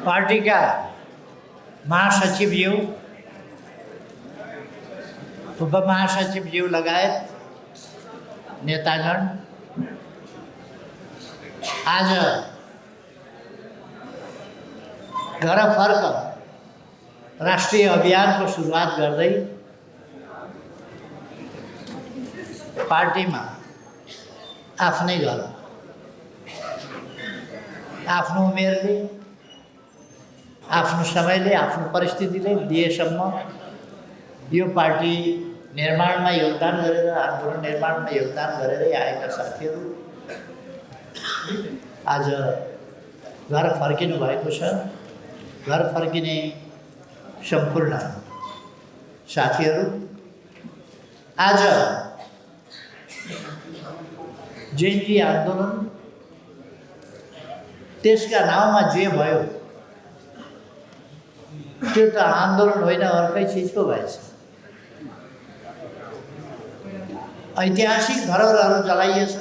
पार्टीका महासचिवज्यू, उपमहासचिवज्यू लगायत नेतागण आज घर फर्क राष्ट्रिय अभियानको सुरुवात गर्दै पार्टीमा आफ्नै घर आफ्नो उमेरले आफ्नो समयले आफ्नो परिस्थितिले दिएसम्म यो पार्टी निर्माणमा योगदान गरेर आन्दोलन निर्माणमा योगदान गरेरै आएका साथीहरू आज घर फर्किनु भएको छ। घर फर्किने सम्पूर्ण साथीहरू आज जेएनजी आन्दोलन त्यसका नाउँमा जे भयो त्यो त आन्दोलन होइन, अर्कै चिजको भएछ। ऐतिहासिक धरोहरहरू जलाइएछ,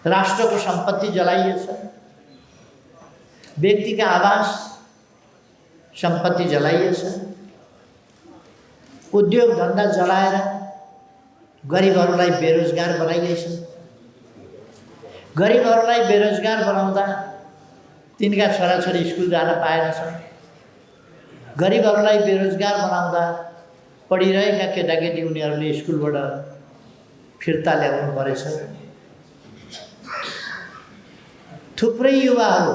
राष्ट्रको सम्पत्ति जलाइएछ, व्यक्तिका आवास सम्पत्ति जलाइएछ, उद्योग धन्दा जलाएर गरिबहरूलाई बेरोजगार बनाइएछ। गरिबहरूलाई बेरोजगार बनाउँदा तिनका छोराछोरी स्कुल जान पाएनछन्। गरिबहरूलाई बेरोजगार बनाउँदा पढिरहेका केटाकेटी उनीहरूले स्कुलबाट फिर्ता ल्याउनु परेछ। थुप्रै युवाहरू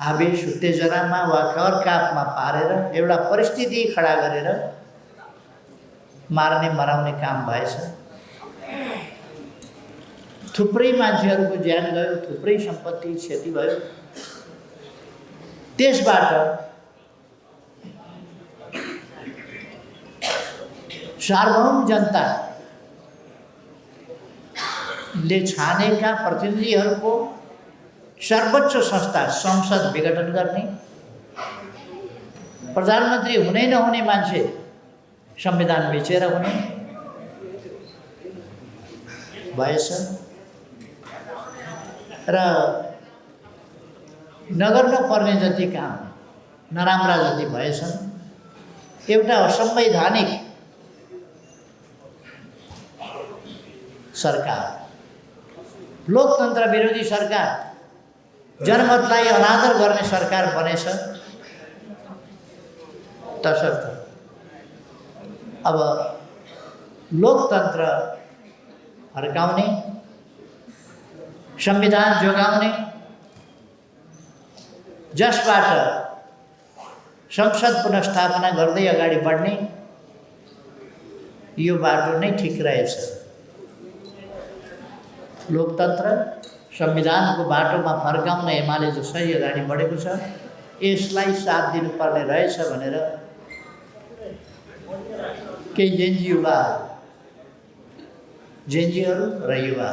आवेश उत्तेजनामा वा करकापमा पारेर एउटा परिस्थिति खडा गरेर मार्ने मराउने काम भएछ। थुप्रै मान्छेहरूको ज्यान गयो, थुप्रै सम्पत्ति क्षति भयो। त्यसबाट सार्वभौम जनताले छानेका प्रतिनिधिहरूको सर्वोच्च संस्था संसद विघटन गर्ने, प्रधानमन्त्री हुनै नहुने मान्छे संविधान बेचेर हुने भएछ र नगर्न पर्ने जति काम नराम्रा जति भएछन्। एउटा असंवैधानिक सरकार, लोकतन्त्र विरोधी सरकार, जनमतलाई अनादर गर्ने सरकार बनेछ। तसर्थ अब लोकतन्त्र फर्काउने, संविधान जोगाउने, जसबाट संसद पुनर्स्थापना गर्दै अगाडि बढ्ने, यो बाटो नै ठिक रहेछ। लोकतन्त्र संविधानको बाटोमा फर्काउन एमाले जो सही अगाडि बढेको छ, यसलाई साथ दिनुपर्ने रहेछ भनेर केही जेएनजीहरू र युवा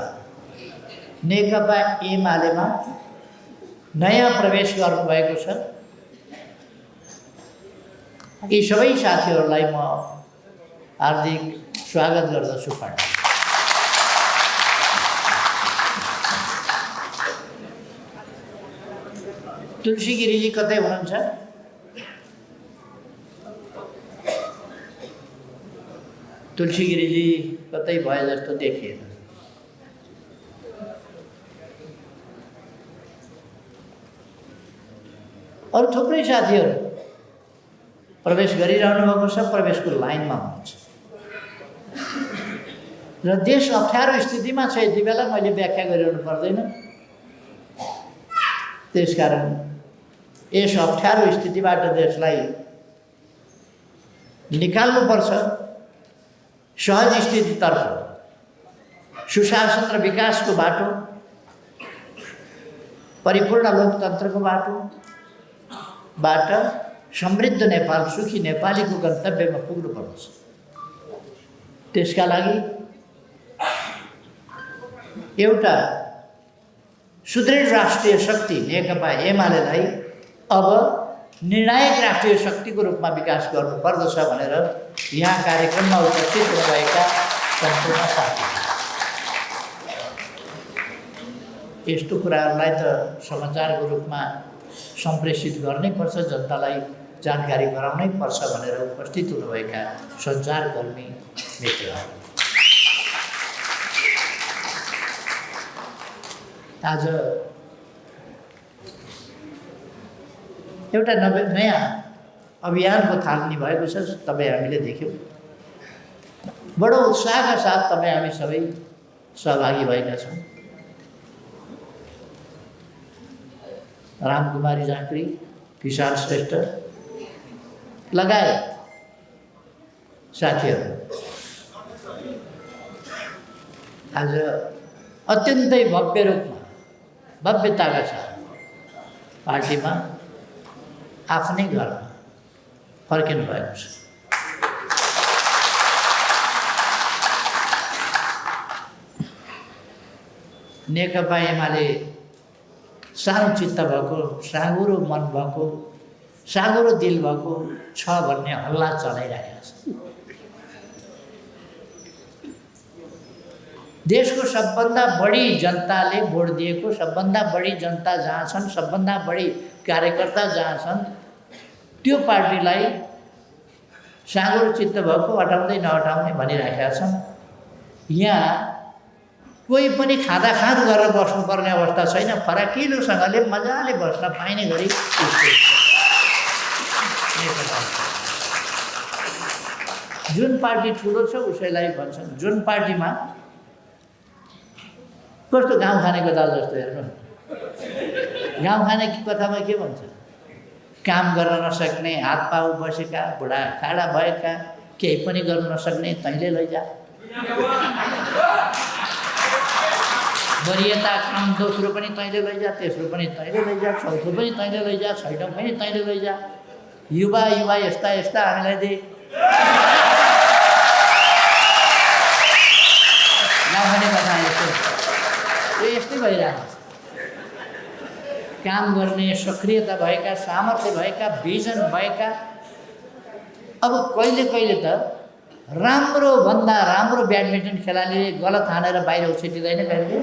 नेकपा एमालेमा नयाँ प्रवेश गर्नुभएको छ। यी सबै साथीहरूलाई म हार्दिक स्वागत गर्दछु। तुलसी गिरीजी कतै हुनुहुन्छ? तुलसी गिरीजी कतै भए जस्तो देखिएन। अरू थुप्रै साथीहरू प्रवेश गरिरहनु भएको छ, प्रवेशको लाइनमा हुनुहुन्छ र देश अप्ठ्यारो स्थितिमा छ। यति बेला मैले व्याख्या गरिरहनु पर्दैन। त्यसकारण यस अप्ठ्यारो स्थितिबाट देशलाई निकाल्नुपर्छ, सहज स्थितितर्फ सुशासन र विकासको बाटो, परिपूर्ण लोकतन्त्रको बाटोबाट समृद्ध नेपाल, सुखी नेपालीको गन्तव्यमा पुग्नुपर्छ। त्यसका लागि एउटा सुदृढ राष्ट्रिय शक्ति नेकपा एमालेलाई अब निर्णायक राष्ट्रिय शक्तिको रूपमा विकास गर्नुपर्दछ भनेर यहाँ कार्यक्रममा उपस्थित हुनुभएका सम्पूर्ण साथी यस्तो कुराहरूलाई त समाचारको रूपमा सम्प्रेषित गर्नै पर्छ, जनतालाई जानकारी गराउनै पर्छ भनेर उपस्थित हुनुभएका सञ्चारकर्मी मित्रहरू, आज एउटा नयाँ अभियानको थालनी भएको छ। तपाईँ हामीले देख्यौँ, बडो उत्साहका साथ तपाईँ हामी सबै सहभागी भएका छौँ। रामकुमारी झाँक्री, विशाल श्रेष्ठ लगायत साथीहरू आज अत्यन्तै भव्य रूपमा, भव्यताका साथ पार्टीमा आफ्नै घरमा फर्किनु भएको छ। नेकपा एमाले सानो चित्त भएको, साँगुरो मन भएको, साँगुरो दिल भएको छ भन्ने हल्ला चलाइरहेको छ। देशको सबभन्दा बढी जनताले भोट दिएको, सबभन्दा बढी जनता जहाँ छन्, सबभन्दा बढी कार्यकर्ता जहाँ छन्, त्यो पार्टीलाई साँगुरो चित्त भएको हटाउँदै नहटाउने भनिराखेका छन्। यहाँ कोही पनि खाँदाखाँद गरेर बस्नुपर्ने अवस्था छैन, फराकिलोसँगले मजाले बस्न पाइने गरी जुन पार्टी ठुलो छ उसैलाई भन्छन्। जुन पार्टीमा कस्तो गाउँ खानेको दाल जस्तो हेर्नु, गाउँ खाने कथामा के भन्छ, काम गर्न नसक्ने, हात पाउ बसेका, बुढा खाडा भएका, केही पनि गर्न नसक्ने तैँले लैजा, वरियता काम दोस्रो पनि तैँले लैजा, तेस्रो पनि तैँले लैजा, चौथो पनि तैँले लैजा, छैटौँ पनि तैँले लैजा, युवा युवा यस्ता यस्ता हामीलाई दे। नभने कथा यस्तो यस्तै भइरहेको छ। काम गर्ने, सक्रियता भएका, सामर्थ्य भएका, भिजन भएका, अब कहिले कहिले त राम्रो भन्दा राम्रो ब्याडमिन्टन खेलाडीले गलत हानेर बाहिर उछिटिँदैन कहिले।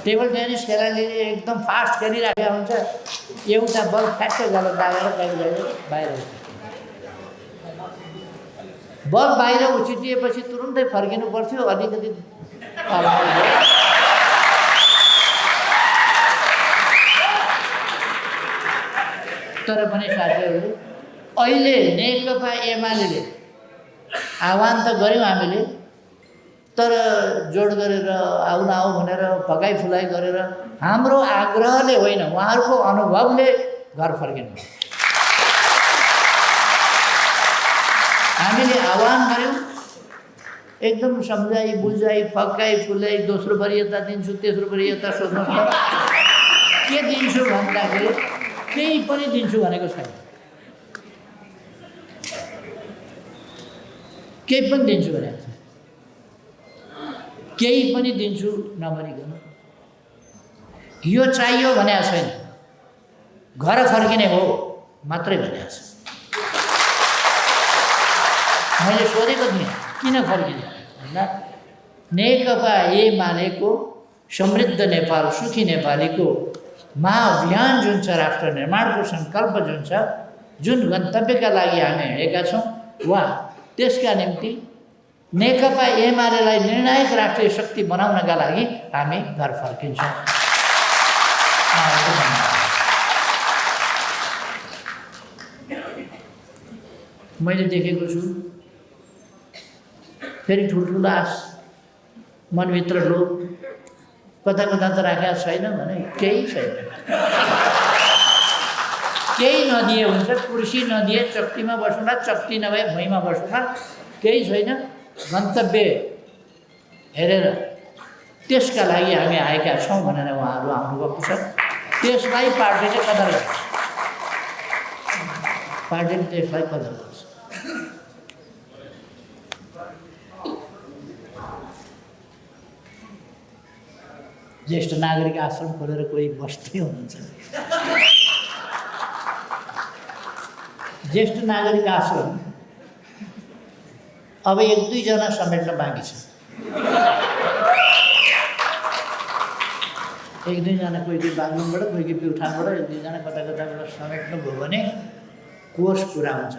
टेबल टेनिस खेलाडीले एकदम फास्ट खेलिरहेको हुन्छ, एउटा बल फ्याक्क गलत लागेर कहिले बाहिर उछिट्छ। बल बाहिर उछिटिएपछि तुरुन्तै फर्किनु पर्थ्यो, अलिकति तर पनि साथीहरूले अहिले नेकपा एमाले आह्वान त गऱ्यौँ हामीले, तर जोड गरेर आऊ नआऊ भनेर फकाइ फुलाइ गरेर हाम्रो आग्रहले होइन, उहाँहरूको अनुभवले घर फर्किनु। हामीले आह्वान गऱ्यौँ, एकदम सम्झाइ बुझाइ फकाइ फुलाइ, दोस्रो वरियता दिन्छु, तेस्रो वरियता सोध्नुहोस् न के दिन्छु भन्दाखेरि केही पनि दिन्छु भनेको छैन, केही पनि दिन्छु भनेको छैन, केही पनि दिन्छु नभनिकन यो चाहियो भनेको छैन, घर फर्किने हो मात्रै भनेको छ। मैले सोधेको थिएँ किन फर्किने भन्दा नेकपा एमालेको समृद्ध नेपाल सुखी नेपालीको महाअभियान जुन छ, राष्ट्र निर्माणको सङ्कल्प जुन छ, जुन गन्तव्यका लागि हामी हिँडेका छौँ, वा त्यसका निम्ति नेकपा एमालेलाई निर्णायक राष्ट्रिय शक्ति बनाउनका लागि हामी घर फर्किन्छौँ। मैले देखेको छु फेरि ठुल्ठुलो आश मनभित्र लोभ कता कता त राखेको छैन भने केही छैन, केही नदिए हुन्छ, कुर्सी नदिए चक्कीमा बसौँला, चक्की नभए भुइँमा बसौँला, केही छैन। गन्तव्य हेरेर त्यसका लागि हामी आएका छौँ भनेर उहाँहरू आउनुभएको छ। त्यसलाई पार्टीले कदर गर्छ, पार्टीले त्यसलाई कदर गर्छ। ज्येष्ठ नागरिक आश्रम खोलेर कोही बस्दै हुनुहुन्छ, ज्येष्ठ नागरिक आश्रम अब 1-2 जना समेट्न बाँकी छ। 1-2 जना कोही बागलुङबाट, कोही प्युठानबाट, 1-2 जना कता कताबाट समेट्नु भयो भने कोर्स पुरा हुन्छ।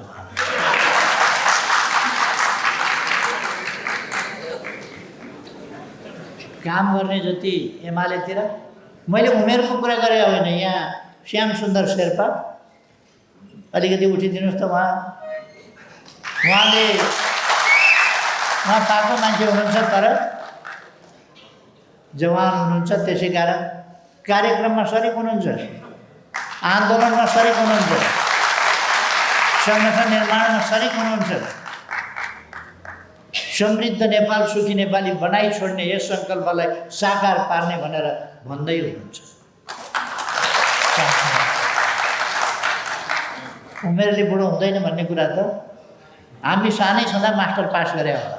काम गर्ने जति एमालेतिर, मैले उमेरको कुरा गरेँ होइन, यहाँ श्याम सुन्दर शेर्पा अलिकति उठिदिनुहोस् त। उहाँ पाएको मान्छे हुनुहुन्छ तर जवान हुनुहुन्छ, त्यसै कारण कार्यक्रममा सरिक हुनुहुन्छ, आन्दोलनमा सरिक हुनुहुन्छ, संगठन निर्माणमा सरिक हुनुहुन्छ। समृद्ध नेपाल सुखी नेपाली बनाइ छोड्ने यस सङ्कल्पलाई साकार पार्ने भनेर भन्दै हुनुहुन्छ। उमेरले बुढो हुँदैन भन्ने कुरा त हामी सानै छँदा मास्टर पास गरे होला।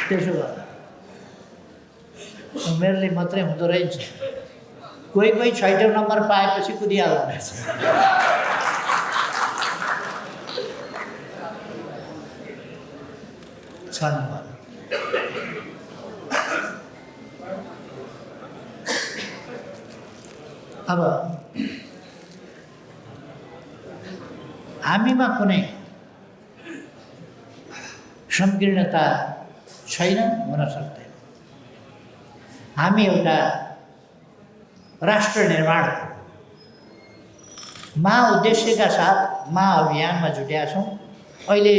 त्यसो गर्दा उमेरले मात्रै हुँदो रहेछ। कोही 6औं नम्बर पाएपछि कुदिहाल्दो रहेछ। अब हामीमा कुनै संकीर्णता छैन, हुन सक्दैन। हामी एउटा राष्ट्र निर्माण महाउद्देश्यका साथ महाअभियानमा जुटेका छौँ। अहिले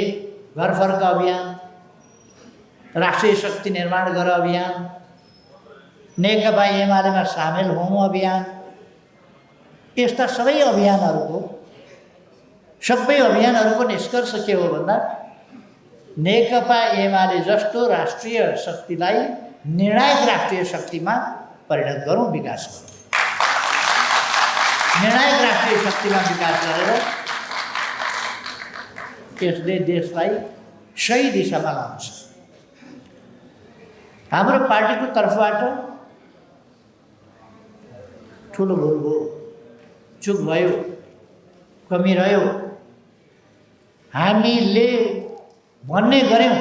घर फर्क अभियान, राष्ट्रिय शक्ति निर्माण गर अभियान, नेकपा एमालेमा सामेल हौँ अभियान, यस्ता सबै अभियानहरूको निष्कर्ष के हो भन्दा नेकपा एमाले जस्तो राष्ट्रिय शक्तिलाई निर्णायक राष्ट्रिय शक्तिमा परिणत गरौँ, विकास गरौँ। निर्णायक राष्ट्रिय शक्तिमा विकास गरेर त्यसले देशलाई सही दिशामा लान्छ। हाम्रो पार्टीको तर्फबाट ठुलो भुल भयो, चुक भयो, कमी रह्यो। हामीले भन्ने गऱ्यौँ,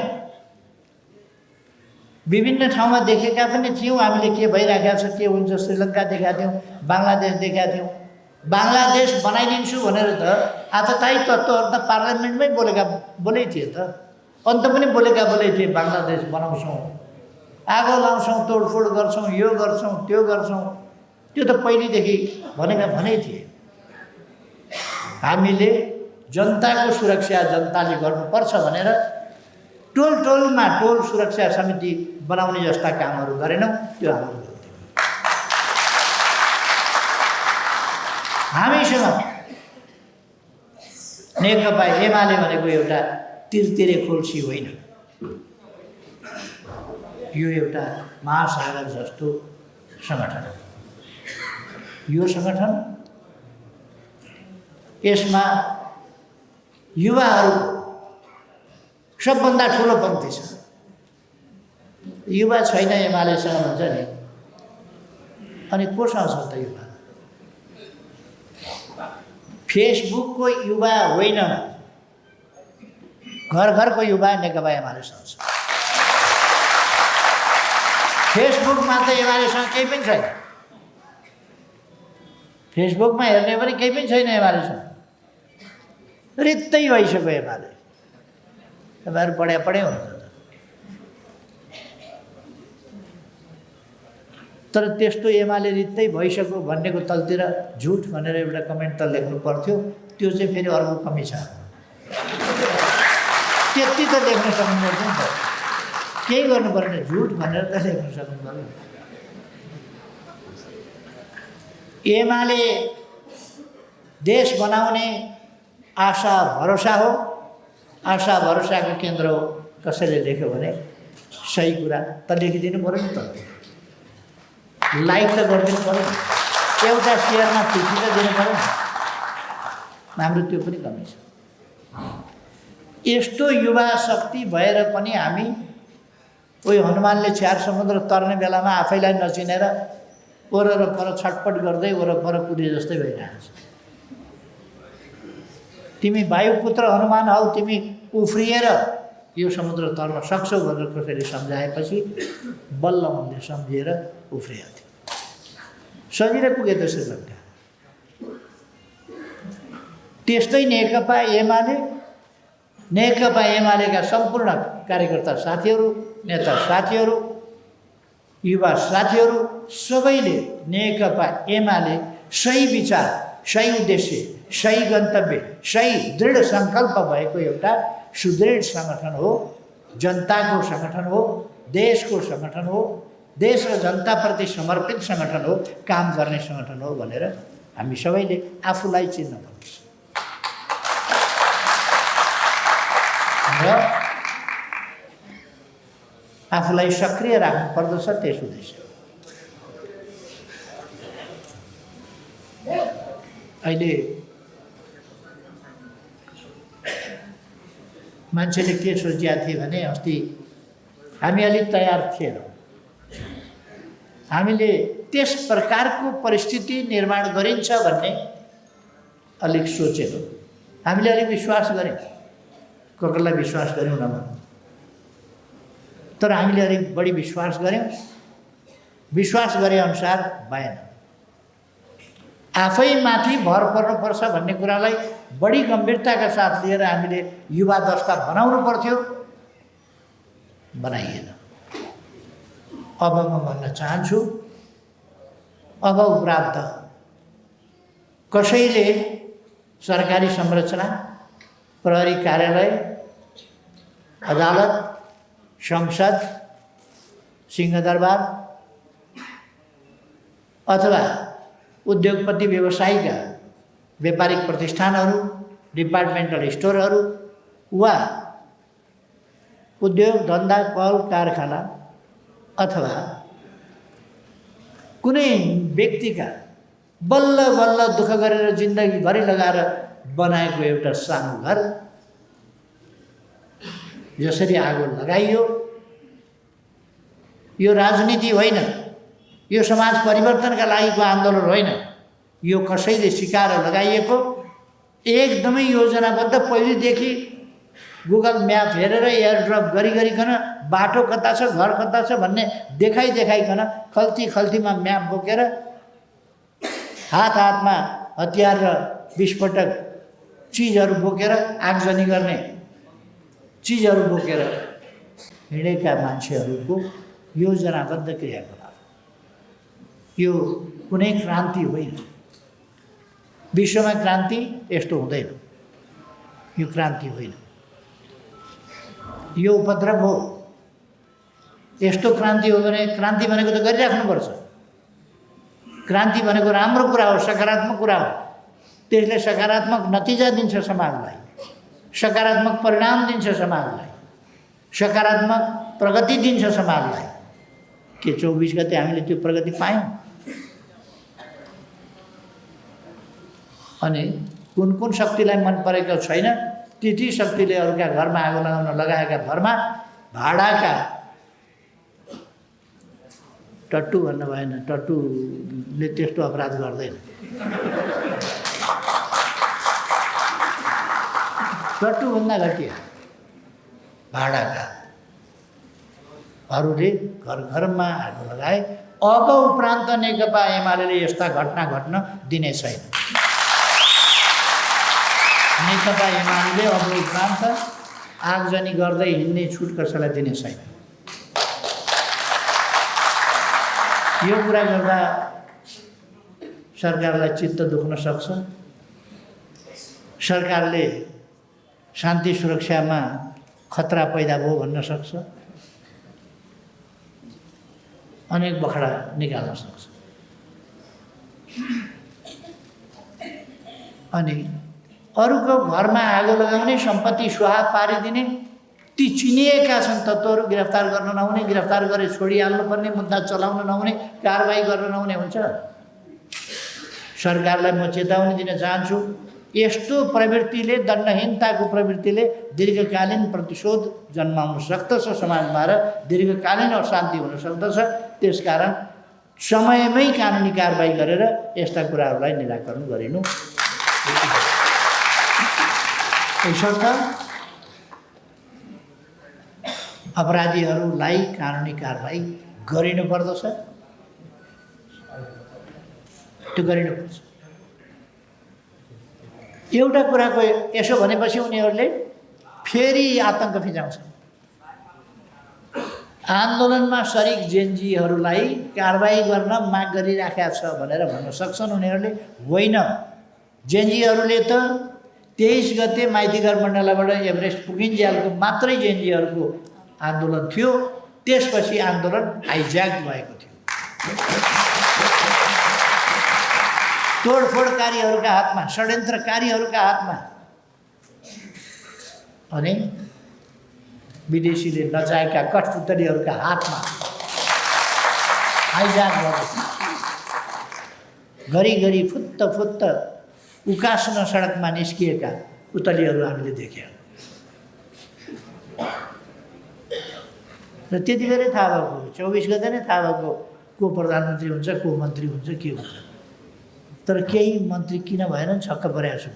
विभिन्न ठाउँमा देखेका पनि थियौँ हामीले के भइरहेको छ, के हुन्छ। श्रीलङ्का देखाएको थियौँ, बङ्गलादेश देखाएको थियौँ। बङ्गलादेश बनाइदिन्छु भनेर त आततायी तत्त्वहरू त पार्लियामेन्टमै बोलै थिए त, अन्त पनि बोलेका थिए बङ्गलादेश बनाउँछौँ, आगो लाउँछौँ, तोडफोड गर्छौँ, यो गर्छौँ, त्यो गर्छौँ। त्यो त पहिलेदेखि भनेकै थिए। हामीले जनताको सुरक्षा जनताले गर्नुपर्छ भनेर टोलमा टोल सुरक्षा समिति बनाउने जस्ता कामहरू गरेनौँ। त्यो हाम्रो गल्ती। हामीसँग नेकपा एमाले भनेको एउटा तिरतिरे खोल्सी होइन, यो एउटा महासागर जस्तो सङ्गठन। यो सङ्गठन, यसमा युवाहरूको सबभन्दा ठुलो पङ्क्ति छ। युवा छैन एमालेसँग भन्छ नि, अनि कोसँग छ त युवा? फेसबुकको युवा होइन, घर युवा नेकपा एमालेसँग छ। फेसबुकमा त एमालेसँग केही पनि छैन, फेसबुकमा हेर्ने पनि केही पनि छैन एमालेसँग। रित्तै भइसक्यो एमाले। तपाईँहरू पढे हुन्छ तर त्यस्तो एमाले रित्तै भइसक्यो भन्नेको तलतिर झुट भनेर एउटा कमेन्ट त लेख्नु पर्थ्यो। त्यो चाहिँ फेरि अर्को कमी छ। त्यति त लेख्न सक्नु पर्छ नि त, केही गर्नु पर्ने, झुट भनेर त लेख्न सक्नु पर्यो। एमाले देश बनाउने आशा भरोसा हो, आशा भरोसाको केन्द्र हो। कसैले लेख्यो भने सही कुरा त लेखिदिनु पऱ्यो नि त, लाइक त गरिदिनु पऱ्यो नि, एउटा सेयरमा खुसी त दिनु पऱ्यो नि। हाम्रो त्यो पनि कमी छ। यस्तो युवा शक्ति भएर पनि हामी कोही हनुमानले 4 समुद्र तर्ने बेलामा आफैलाई नचिनेर वरपर छटपट गर्दै वरपर कुदे जस्तै भइरहेको छ। तिमी वायुपुत्र हनुमान हौ, तिमी उफ्रिएर यो समुद्र तर्न सक्छौ भनेर कसैले सम्झाएपछि बल्ल उनले सम्झिएर उफ्रिएको थियो। सजिलै पुगे त श्रीलङ्का। त्यस्तै नेकपा एमालेका सम्पूर्ण कार्यकर्ता साथीहरू, नेता साथीहरू, युवा साथीहरू सबैले नेकपा एमाले सही विचार, सही उद्देश्य, सही गन्तव्य, सही दृढ सङ्कल्प भएको एउटा सुदृढ सङ्गठन हो, जनताको सङ्गठन हो, देशको सङ्गठन हो, देश र जनताप्रति समर्पित सङ्गठन हो, काम गर्ने सङ्गठन हो भनेर हामी सबैले आफूलाई चिन्नुपर्छ र आफूलाई सक्रिय राख्नु पर्दछ त्यस उद्देश्य। अहिले मान्छेले के सोचेका थिए भने अस्ति हामी अलिक तयार थिएनौँ, हामीले त्यस प्रकारको परिस्थिति निर्माण गरिन्छ भन्ने अलिक सोचेनौँ, हामीले अलिक विश्वास गऱ्यौँ, कसैलाई विश्वास गऱ्यौँ नभनौँ, तर हामीले अलिक बढी विश्वास गऱ्यौँ। विश्वास गरे अनुसार भएन, आफैमाथि भर पर्नुपर्छ भन्ने कुरालाई बढी गम्भीरताका साथ लिएर हामीले युवा दस्ता बनाउनु पर्थ्यो, बनाइएन। अब म भन्न चाहन्छु, अब उपरान्त कसैले सरकारी संरचना, प्रहरी कार्यालय, अदालत, संसद, सिंहदरबार अथवा उद्योगपति व्यवसायीका व्यापारिक प्रतिष्ठानहरू, डिपार्टमेन्टल स्टोरहरू वा उद्योग धन्दा कल कारखाना अथवा कुनै व्यक्तिका बल्ल बल्ल दुःख गरेर जिन्दगीभरि लगाएर बनाएको एउटा सानो घर जसरी आगो लगाइयो, यो राजनीति होइन, यो समाज परिवर्तनका लागिको आन्दोलन होइन, यो कसैले सिकाएर लगाइएको एकदमै योजनाबद्ध पहिलेदेखि गुगल म्याप हेरेर एयरड्रप गरिकन बाटो कता छ, घर कता छ भन्ने देखाइकन खल्तीमा म्याप बोकेर हातमा हतियार र विस्फोटक चिजहरू बोकेर आगजनी गर्ने चिजहरू बोकेर हिँडेका मान्छेहरूको योजनाबद्ध क्रियाकलाप। यो कुनै क्रान्ति होइन, विश्वमा क्रान्ति यस्तो हुँदैन, यो क्रान्ति होइन, यो उपद्रव हो। यस्तो क्रान्ति हो भने क्रान्ति भनेको त गरिराख्नुपर्छ। क्रान्ति भनेको राम्रो कुरा हो, सकारात्मक कुरा हो, त्यसले सकारात्मक नतिजा दिन्छ समाजलाई, सकारात्मक परिणाम दिन्छ समाजलाई, सकारात्मक प्रगति दिन्छ समाजलाई। के 24 गते हामीले त्यो प्रगति पायौँ? अनि कुन शक्तिलाई मन परेको छैन ती शक्तिले अरूका घरमा आगो लगाउन लगाएका भरमा भाडाका टट्टु भन्नु भएन, टट्टुले त्यस्तो अपराध गर्दैन, टट्टुभन्दा घटिया भाडाका हरूले घर घरमा आगो लगाए। अब उपरान्त नेकपा एमाले यस्ता घटना घट्न दिने छैन। नेकपा एमाले अब उपरान्त आगजनी गर्दै हिँड्ने छुट कसैलाई दिने छैन। यो कुरा गर्दा सरकारलाई चित्त दुख्न सक्छ। सरकारले शान्ति सुरक्षामा खतरा पैदा भयो भन्न सक्छ, अनेक बखडा निकाल्न सक्छ। अनि अरूको घरमा आगो लगाउने, सम्पत्ति स्वाहा पारिदिने ती चिनिएका छन् तत्त्वहरू गिरफ्तार गर्न नहुने, गिरफ्तार गरे छोडिहाल्नुपर्ने, मुद्दा चलाउन नहुने, कारबाही गर्न नहुने हुन्छ। सरकारलाई म चेतावनी दिन चाहन्छु, यस्तो प्रवृत्तिले, दण्डहीनताको प्रवृत्तिले दीर्घकालीन प्रतिशोध जन्माउन सक्दछ समाजमा र दीर्घकालीन अशान्ति हुन सक्दछ। त्यसकारण समयमै कानुनी कारबाही गरेर यस्ता कुराहरूलाई निराकरण गरिनु। यसर्थ अपराधीहरूलाई कानुनी कारबाही गरिनुपर्दछ, त्यो गरिनुपर्छ। एउटा कुराको यसो भनेपछि उनीहरूले फेरि आतङ्क फिजाउँछन्। आन्दोलनमा सरिक जेनजीहरूलाई कारबाही गर्न माग गरिराखेका छ भनेर भन्न सक्छन् उनीहरूले। होइन, जेनजीहरूले त 23 गते माइतीघर मण्डलाबाट एभरेस्ट पुगिन्जेलको मात्रै जेनजीहरूको आन्दोलन थियो। त्यसपछि आन्दोलन हाइज्याक भएको थियो। तोडफोडकारीहरूका हातमा, षड्यन्त्रकारीहरूका हातमा, अनि विदेशीले नचाहेका कठपुतलीहरूका हातमा हाइज्याक भएको थियो। घरिघरि फुत्त फुत्त उकास्न सडकमा निस्किएका पुतलीहरू हामीले देख्यौँ। र त्यति बेलै थाहा भएको, 24 गते नै थाहा भएको को प्रधानमन्त्री हुन्छ, को मन्त्री हुन्छ, के हुन्छ। तर केही मन्त्री किन भएनन् छक्क परेको छु।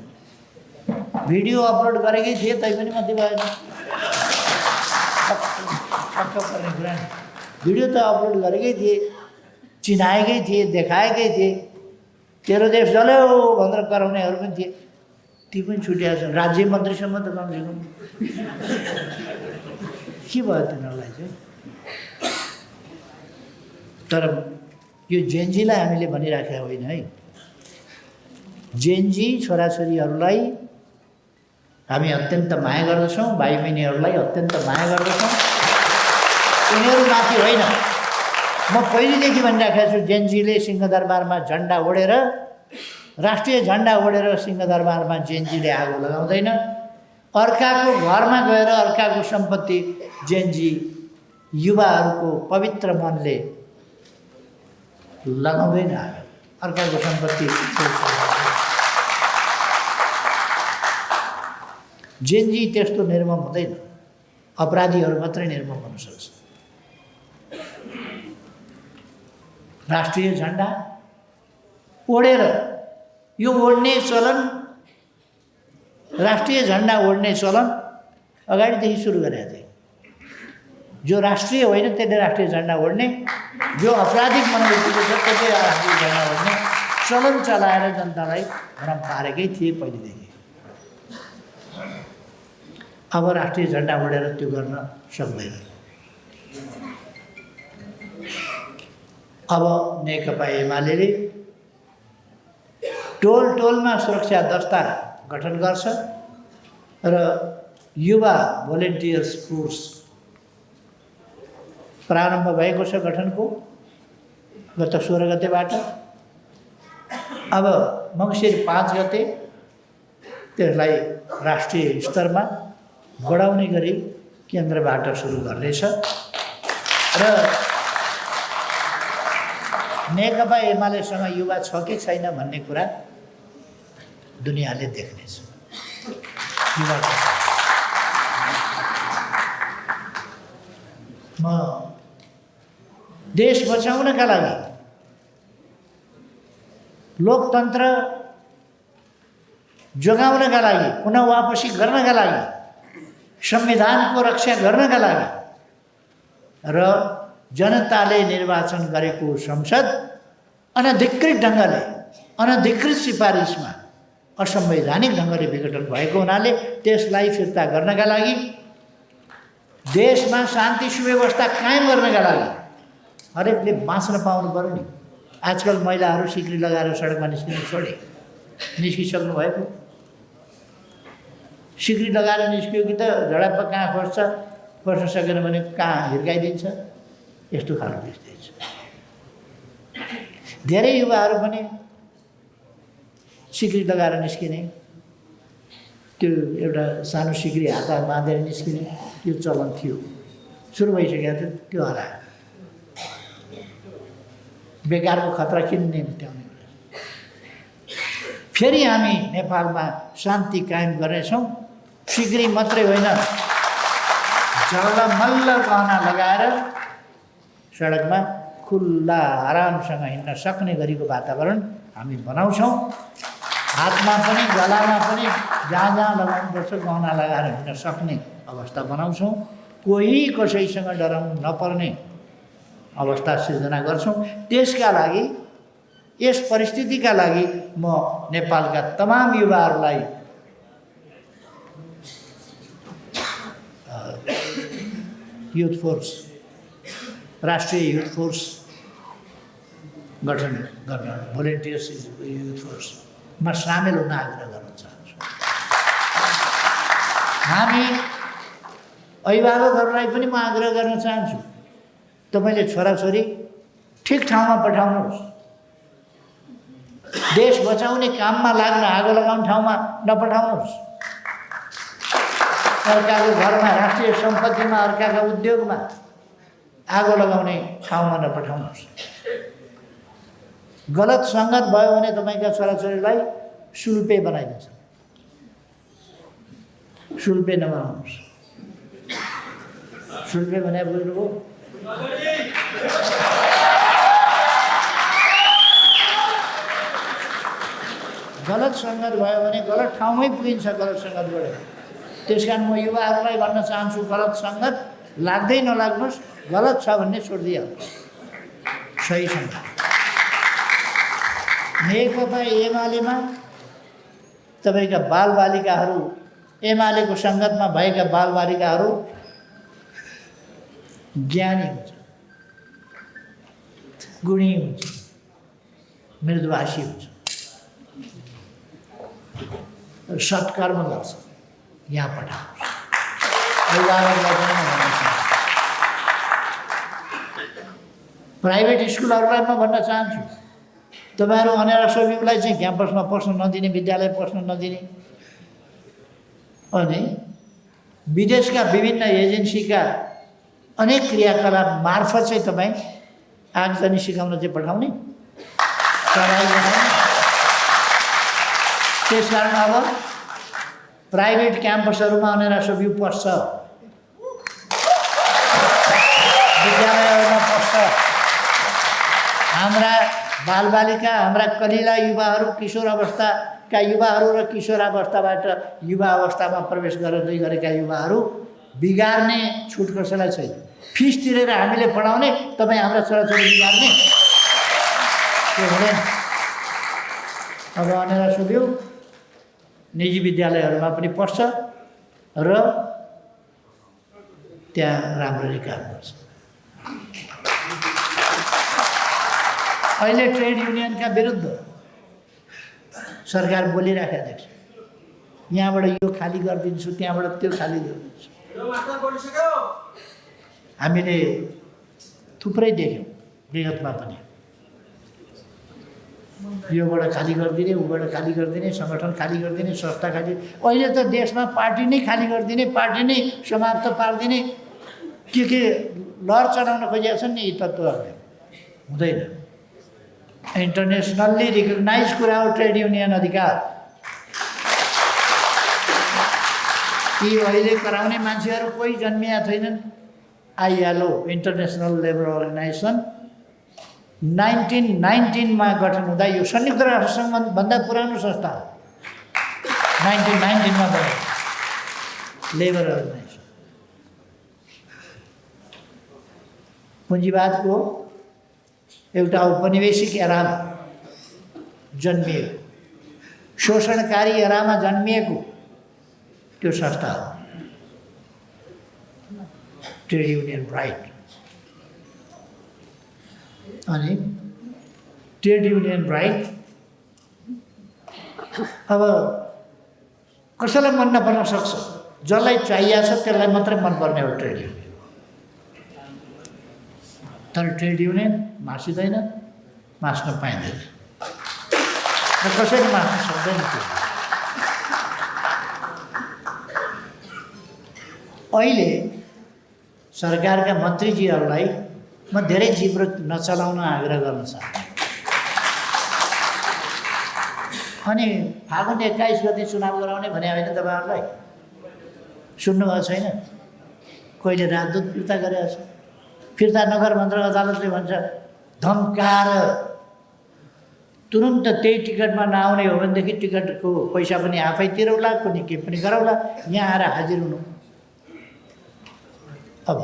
भिडियो अपलोड गरेकै थिए तैपनि मन्त्री भएन। छक्क पर्ने कुरा नि। भिडियो त अपलोड गरेकै थिए, चिनाएकै थिए, देखाएकै थिए। तेरो देश जल्यो भनेर कराउनेहरू पनि थिए, ती पनि छुट्याएको छन्। राज्य मन्त्रीसम्म त कमसेकम के भयो तिनीहरूलाई चाहिँ। तर यो जेनजीलाई हामीले भनिराखेका होइन है। जेनजी छोराछोरीहरूलाई हामी अत्यन्त माया गर्दछौँ, भाइ बहिनीहरूलाई अत्यन्त माया गर्दछौँ। उनीहरू माथि होइन, म पहिलेदेखि भनिराखेको छु, जेनजीले सिंहदरबारमा झन्डा ओढेर, राष्ट्रिय झन्डा ओढेर सिंहदरबारमा जेनजीले आगो लगाउँदैन। अर्काको घरमा गएर अर्काको सम्पत्ति जेनजी युवाहरूको पवित्र मनले लगाउँदैन। अर्काको सम्पत्ति जेनजी त्यस्तो निर्मम हुँदैन। अपराधीहरू मात्रै निर्मम हुन सक्छ। राष्ट्रिय झन्डा ओढेर, यो ओढ्ने चलन, राष्ट्रिय झन्डा ओढ्ने चलन अगाडिदेखि सुरु गरेका थिए। जो राष्ट्रिय होइन त्यसले राष्ट्रिय झन्डा ओढ्ने, जो आपराधिक मनोवृत्तिको छ त्यसले राष्ट्रिय झन्डा ओढ्ने चलन चलाएर जनतालाई भ्रम पारेकै थिए पहिलेदेखि। अब राष्ट्रिय झन्डा ओढेर त्यो गर्न सक्दैन। अब नेकपा एमाले टोल टोलमा सुरक्षा दस्ता गठन गर्छ र युवा भोलिन्टियर्स फोर्स प्रारम्भ भएको छ गठनको गत 16 गतेबाट। अब मङ्सिर 5 गते त्यसलाई राष्ट्रिय स्तरमा बढाउने गरी केन्द्रबाट सुरु गर्नेछ र नेकपा एमालेसँग युवा छ कि छैन भन्ने कुरा दुनियाँले देख्नेछ। युवा म देश बचाउनका लागि, लोकतन्त्र जोगाउनका लागि, पुनः वापसी गर्नका लागि, संविधानको रक्षा गर्नका लागि र जनताले निर्वाचन गरेको संसद अनधिकृत ढङ्गले, अनधिकृत सिफारिसमा असंवैधानिक ढङ्गले विघटन भएको हुनाले त्यसलाई फिर्ता गर्नका लागि, देशमा शान्ति सुव्यवस्था कायम गर्नका लागि हरेकले बाँच्न पाउनु पर्यो नि। आजकल महिलाहरू सिक्री लगाएर सडकमा निस्किनु छोडे, निस्किसक्नु भएको। सिक्री लगाएर निस्कियो कि त झडप्प कहाँ खोज्छ, खोज्न सकेन भने कहाँ हिर्काइदिन्छ, यस्तो खालको स्थिति छ। धेरै युवाहरू पनि सिक्री लगाएर निस्किने, त्यो एउटा सानो सिक्री हातमा बाँधेर निस्किने त्यो चलन थियो, सुरु भइसकेको थियो, त्यो हरायो। बेकारको खतरा किन निम्त्याउने। फेरि हामी नेपालमा शान्ति कायम गर्नेछौँ। सिक्री मात्रै होइन, झलमल्ल गहना लगाएर सडकमा खुल्ला आरामसँग हिँड्न सक्ने गरीको वातावरण हामी बनाउँछौँ। हातमा पनि गलामा पनि जहाँ जहाँ लगाउनुपर्छ गहना लगाएर हिँड्न सक्ने अवस्था बनाउँछौँ। कोही कसैसँग डराउनु नपर्ने अवस्था सिर्जना गर्छौँ। त्यसका लागि, यस परिस्थितिका लागि म नेपालका तमाम युवाहरूलाई युथ फोर्स, राष्ट्रिय युथ फोर्स गठन गर्न, भोलिन्टियर्स युथ फोर्समा सामेल हुन आग्रह गर्न चाहन्छु। हामी अभिभावकहरूलाई पनि म आग्रह गर्न चाहन्छु, तपाईँले छोराछोरी ठिक ठाउँमा पठाउनुहोस्। देश बचाउने काममा लाग्न आगो लगाउने ठाउँमा नपठाउनुहोस्। अर्काको घरमा, राष्ट्रिय सम्पत्तिमा, अर्काका उद्योगमा आगो लगाउने ठाउँमा नपठाउनुहोस्। गलत सङ्गत भयो भने तपाईँका छोराछोरीलाई सुल्पे बनाइदिन्छ। सुल्पे नबनाउनुहोस्। सुल्पे भने बुझ्नुभयो? गलत सङ्गत भयो भने गलत ठाउँमै पुगिन्छ गलत सङ्गतबाट। त्यस कारण म युवाहरूलाई भन्न चाहन्छु, गलत सङ्गत लाग्दै नलाग्नुहोस्। गलत छ भन्ने छोडिदिइहाल्नुहोस्। सही सङ्गत। नेकपा एमालेमा तपाईँका बालबालिकाहरू, एमालेको सङ्गतमा भएका बालबालिकाहरू ज्ञानी हुन्छ, गुणी हुन्छ, मृदुभाषी हुन्छ, सत्कर्म गर्छ। यहाँ पठाउनुहोस्। अभिभावकलाई पनि म भन्न चाहन्छु। प्राइभेट स्कुलहरूलाई म भन्न चाहन्छु, तपाईँहरू अनेरा सबिउलाई चाहिँ क्याम्पसमा पस्न नदिने, विद्यालय पस्न नदिने, अनि विदेशका विभिन्न एजेन्सीका अनेक क्रियाकलाप मार्फत चाहिँ तपाईँ आगजनी सिकाउन चाहिँ पठाउने, पढाइ गराउने। त्यस कारण अब प्राइभेट क्याम्पसहरूमा अनेरा सबिउ पस्छ, विद्यालयहरूमा पस्छ। हाम्रा बालबालिका, हाम्रा कलिला युवाहरू, किशोर अवस्थाका युवाहरू र किशोरावस्थाबाट युवा अवस्थामा प्रवेश गर्दै गरेका युवाहरू बिगार्ने छुट कसैलाई छैन। फिस तिरेर हामीले पढाउने, तपाईँ हाम्रा छोराछोरी बिगार्ने, त्यो हुँदैन। अब अनेरा सुब्यू निजी विद्यालयहरूमा पनि पढ्छ र त्यहाँ राम्ररी काम गर्छ। अहिले ट्रेड युनियनका विरुद्ध सरकार बोलिराखेको देख्छ। यहाँबाट यो खाली गरिदिन्छु, त्यहाँबाट त्यो खाली गरिदिन्छु। हामीले थुप्रै देख्यौँ विगतमा पनि। योबाट खाली गरिदिने, उबाट खाली गरिदिने, सङ्गठन खाली गरिदिने, संस्था खाली। अहिले त देशमा पार्टी नै खाली गरिदिने, पार्टी नै समाप्त पारिदिने के लहर चढाउन खोजेका छन् नि यी तत्त्वहरूले। हुँदैन। इन्टरनेसनल्ली रिकग्नाइज कुरा हो ट्रेड युनियन अधिकार। यी अहिले कराउने मान्छेहरू कोही जन्मिया छैनन्। आइएलओ, इन्टरनेसनल लेबर अर्गनाइजेसन 1919 मा गठन हुँदा यो संयुक्त राष्ट्रसङ्घभन्दा पुरानो संस्था हो। 1919 मा बनेको लेबर अर्गनाइजेसन। पुँजीवादको एउटा औपनिवेशिक एरामा जन्मिएको, शोषणकारी एरामा जन्मिएको त्यो संस्था हो ट्रेड युनियन राइट। अनि ट्रेड युनियन राइट अब कसैलाई मन नपर्न सक्छ, जसलाई चाहिएको छ त्यसलाई मात्रै मनपर्ने हो ट्रेड युनियन। तर ट्रेड युनियन मासिँदैन, मास्न पाइँदैन र कसैले मास्न सक्दैन। त्यो अहिले सरकारका मन्त्रीजीहरूलाई म धेरै जिब्रो नचलाउन आग्रह गर्न चाहन्छु। अनि फागुन 21 गते चुनाव गराउने भने होइन तपाईँहरूलाई? सुन्नुभएको छैन? कोहीले राजदूत फिर्ता गरेको छ। फिर्ता नगर भनेर अदालतले भन्छ, धम्काएर तुरुन्त त्यही टिकटमा नआउने हो भनेदेखि टिकटको पैसा पनि आफै तिरौला, कुनै के पनि गरौला, यहाँ आएर हाजिर हुनु। अब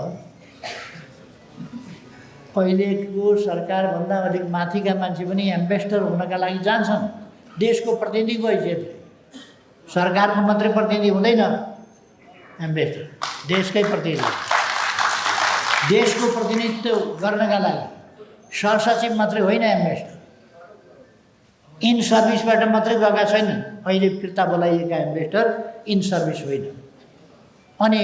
अहिलेको सरकारभन्दा अलिक माथिका मान्छे पनि एम्बेसडर हुनका लागि जान्छन्, देशको प्रतिनिधिको हैसियतले। सरकारको मात्रै प्रतिनिधि हुँदैन एम्बेसडर, देशकै प्रतिनिधि। देशको प्रतिनिधित्व गर्नका लागि सहसचिव मात्रै होइन एम्बेसडर, इन सर्भिसबाट मात्रै गएका छैनन्। अहिले फिर्ता बोलाइएका एम्बेसडर इन सर्भिस होइन। अनि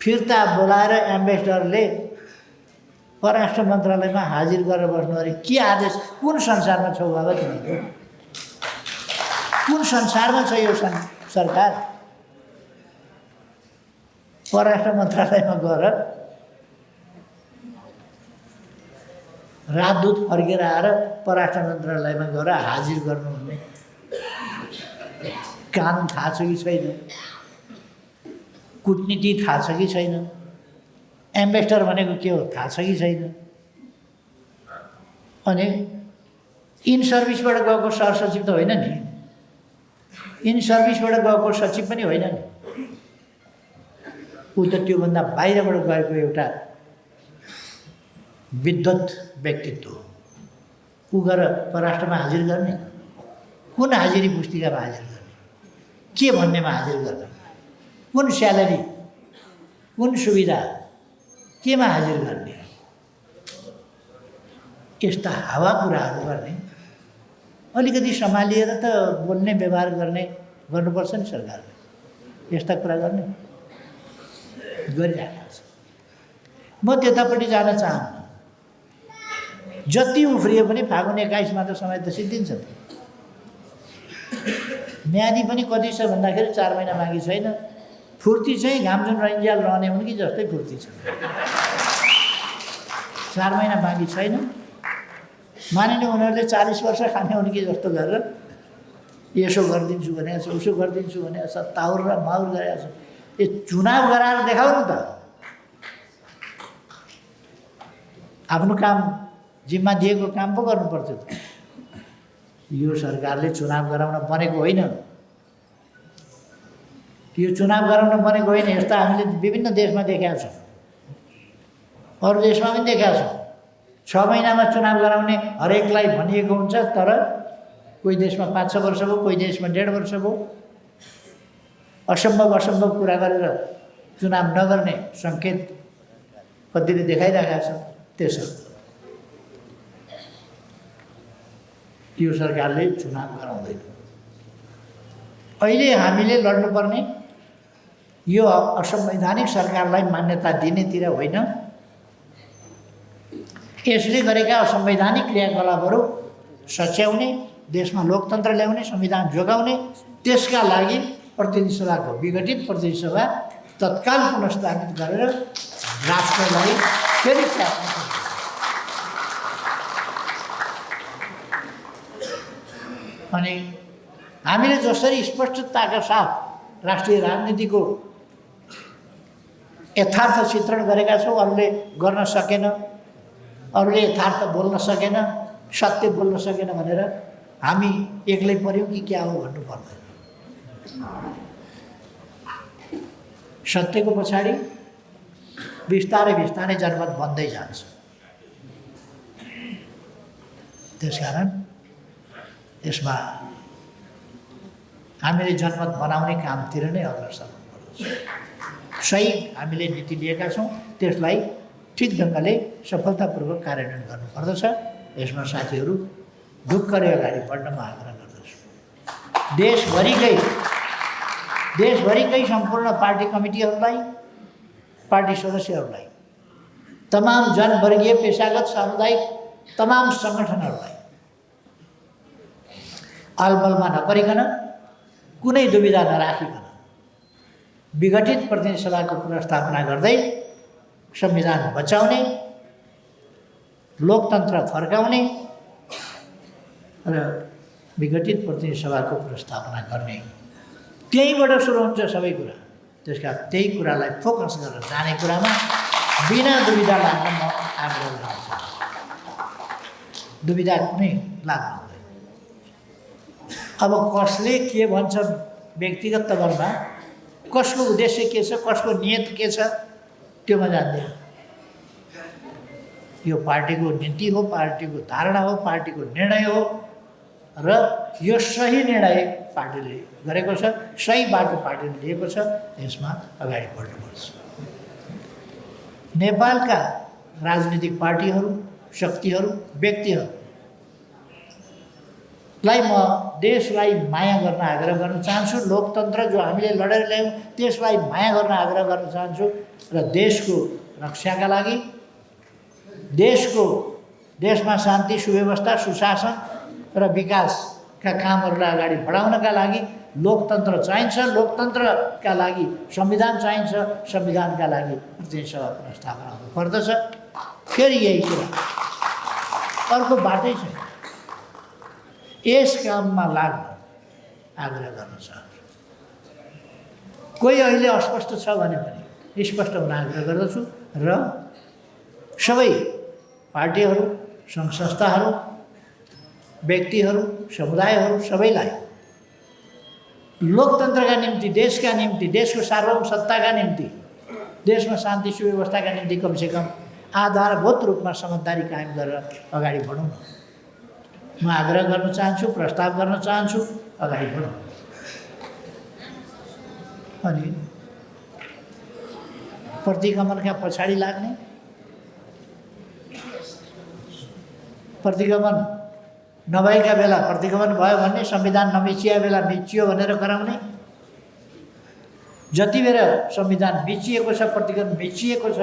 फिर्ता बोलाएर एम्बेसडरले परराष्ट्र मन्त्रालयमा हाजिर गरेर बस्नु अरे के आदेश? कुन संसारमा छौ बाबा तिमीहरू? कुन संसारमा छ यो सरकार? परराष्ट्र मन्त्रालयमा गएर राजदूत फर्केर आएर परराष्ट्र मन्त्रालयमा गएर हाजिर गर्नु भन्ने कानुन थाहा छ कि छैन? कूटनीति थाहा छ कि छैन? एम्बेसडर भनेको के हो थाहा छ कि छैन? अनि इन सर्भिसबाट गएको सहसचिव त होइन नि, इन सर्भिसबाट गएको सचिव पनि होइन नि। ऊ त त्योभन्दा बाहिरबाट गएको एउटा विद्वत व्यक्तित्व हो। ऊ गएर परराष्ट्रमा हाजिर गर्ने, कुन हाजिरी पुस्तिकामा हाजिर गर्ने, के भन्नेमा हाजिर गर्ने, कुन स्यालेरी, कुन सुविधा, केमा हाजिर गर्ने? यस्ता हावा कुराहरू गर्ने। अलिकति सम्हालिएर त बोल्ने व्यवहार गर्नुपर्छ नि सरकारले। यस्ता कुरा गर्ने गरिरहेको छ। म त्यतापट्टि जान चाहन्न। जति उफ्रिए पनि फागुन 21मा त समय त सिद्धिन्छ त। म्यादी पनि कति छ भन्दाखेरि 4 महिना बाँकी छैन। फुर्ती चाहिँ घामजुन रन्ज्याल रहने हुन् कि जस्तै फुर्ती छ। 4 महिना बाँकी छैन। मानिने उनीहरूले 40 वर्ष खाने हुन् कि जस्तो गरेर यसो गरिदिन्छु भनेको छ, उसो गरिदिन्छु भनेको छ, ताउर र माउर गरेको छ। यो चुनाव गराएर देखाउनु त। आफ्नो काम जिम्मा दिएको काम पो गर्नुपर्थ्यो त। यो सरकारले चुनाव गराउन बनेको होइन। यो चुनाव गराउन बनेको होइन। यस्ता हामीले विभिन्न देशमा देखेका छौँ, अरू देशमा पनि देखेका छौँ। 6 महिनामा चुनाव गराउने हरेकलाई भनिएको हुन्छ, तर कोही देशमा 5-6 वर्ष भयो, कोही देशमा 1.5 वर्ष भयो। असम्भव कुरा गरेर चुनाव नगर्ने सङ्केत कतिले देखाइरहेका छन्। त्यसर्थ यो सरकारले चुनाव गराउँदैन। अहिले हामीले लड्नुपर्ने यो असंवैधानिक सरकारलाई मान्यता दिनेतिर होइन, यसले गरेका असंवैधानिक क्रियाकलापहरू सच्याउने, देशमा लोकतन्त्र ल्याउने, संविधान जोगाउने, त्यसका लागि प्रतिनिधि सभाको विघटित प्रतिनिधि सभा तत्काल पुनर्स्थापित गरेर राष्ट्रलाई फेरि स्थापना गर्नु। अनि हामीले जसरी स्पष्टताका साथ राष्ट्रिय राजनीतिको यथार्थ चित्रण गरेका छौँ, अरूले गर्न सकेन, अरूले यथार्थ बोल्न सकेन, सत्य बोल्न सकेन भनेर हामी एक्लै पर्यौँ कि क्या हो भन्नु पर्दैन। सत्यको पछाडि बिस्तारै जनमत बन्दै जान्छ। त्यसकारण यसमा हामीले जनमत बनाउने कामतिर नै अग्रसर हुनुपर्छ। सही हामीले नीति लिएका छौँ, त्यसलाई ठिक ढङ्गले सफलतापूर्वक कार्यान्वयन गर्नुपर्दछ। यसमा साथीहरू ढुक्करै अगाडि बढ्न म आग्रह गर्दछु। देशभरिकै सम्पूर्ण पार्टी कमिटीहरूलाई, पार्टी सदस्यहरूलाई, तमाम जनवर्गीय, पेशागत, सामुदायिक तमाम सङ्गठनहरूलाई अलबलमा नपरिकन, कुनै दुविधा नराखिकन विघटित प्रतिनिधि सभाको पुनर्स्थापना गर्दै संविधान बचाउने, लोकतन्त्र फर्काउने र विघटित प्रतिनिधि सभाको पुनर्स्थापना गर्ने, त्यहीँबाट सुरु हुन्छ सबै कुरा। त्यसका त्यही कुरालाई फोकस गरेर जाने कुरामा बिना दुविधा लाग्न म आग्रह गर्छु। दुविधा कुनै लाग्नु हुँदैन। अब कसले के भन्छ व्यक्तिगत तवरमा कसको उद्देश्य के छ, कसको नियत के छ त्यो म जान्दिनँ। यो पार्टीको नीति हो, पार्टीको धारणा हो, पार्टीको निर्णय हो र यो सही निर्णय पार्टीले गरेको छ, सही बाटो पार्टीले लिएको छ, यसमा अगाडि बढ्नुपर्छ। नेपालका राजनीतिक पार्टीहरू, शक्तिहरू, व्यक्तिहरूलाई म देशलाई माया गर्न आग्रह गर्न चाहन्छु। लोकतन्त्र जो हामीले लडेर ल्यायौँ त्यसलाई माया गर्न आग्रह गर्न चाहन्छु र देशको रक्षाका लागि, देशमा शान्ति, सुव्यवस्था, सुशासन र विकासका कामहरूलाई अगाडि बढाउनका लागि लोकतन्त्र चाहिन्छ। लोकतन्त्रका लागि संविधान चाहिन्छ। संविधानका लागि प्रतिनिधि सभा पुनर्स्थापना हुनुपर्दछ। फेरि यही कुरा, अर्को बाटै छैन। यस काममा लाग्न आग्रह गर्न चाहन्छु। कोही अहिले अस्पष्ट छ भने पनि स्पष्ट हुन आग्रह गर्दछु र सबै पार्टीहरू, सङ्घ संस्थाहरू, व्यक्तिहरू, समुदायहरू सबैलाई लोकतन्त्रका निम्ति, देशका निम्ति, देशको सार्वभौम सत्ताका निम्ति, देशमा शान्ति सुव्यवस्थाका निम्ति कमसेकम आधारभूत रूपमा समझदारी कायम गरेर अगाडि बढौँ म आग्रह गर्न चाहन्छु, प्रस्ताव गर्न चाहन्छु। अगाडि बढौँ। अनि प्रतिगमनका पछाडि लाग्ने, प्रतिगमन नभएका बेला प्रतिगमन भयो भन्ने, संविधान नमिचिया बेला मिचियो भनेर गराउने, जति बेला संविधान मिचिएको छ, प्रतिगमन मिचिएको छ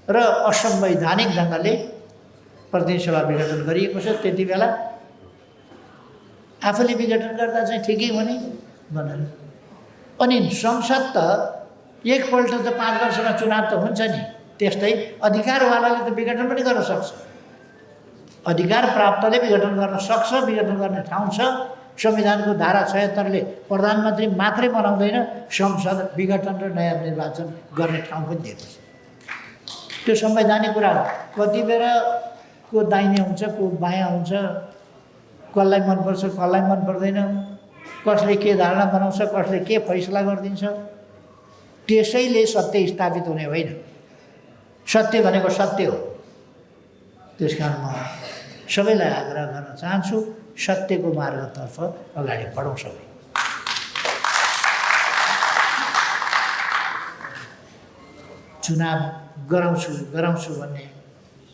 र असंवैधानिक ढङ्गले प्रतिनिधि सभा विघटन गरिएको छ, त्यति बेला आफूले विघटन गर्दा चाहिँ ठिकै हो नि भनेर। अनि संसद त एकपल्ट त 5 वर्षमा चुनाव त हुन्छ नि, त्यस्तै अधिकारवालाले त विघटन पनि गर्न सक्छ। अधिकार प्राप्तले विघटन गर्न सक्छ, विघटन गर्ने ठाउँ छ। संविधानको धारा 76ले प्रधानमन्त्री मात्रै बनाउँदैन, संसद विघटन र नयाँ निर्वाचन गर्ने ठाउँ पनि दिएको छ। त्यो संवैधानिक कुरा हो। कति बेला को दाहिने हुन्छ, को बायाँ हुन्छ, कसलाई मनपर्छ, कसलाई मन पर्दैन, कसले के धारणा बनाउँछ, कसले के फैसला गरिदिन्छ, त्यसैले सत्य स्थापित हुने होइन। सत्य भनेको सत्य हो। त्यस कारण म सबैलाई आग्रह गर्न चाहन्छु, सत्यको मार्गतर्फ अगाडि बढौँ सबै। चुनाव गराउँछु भन्ने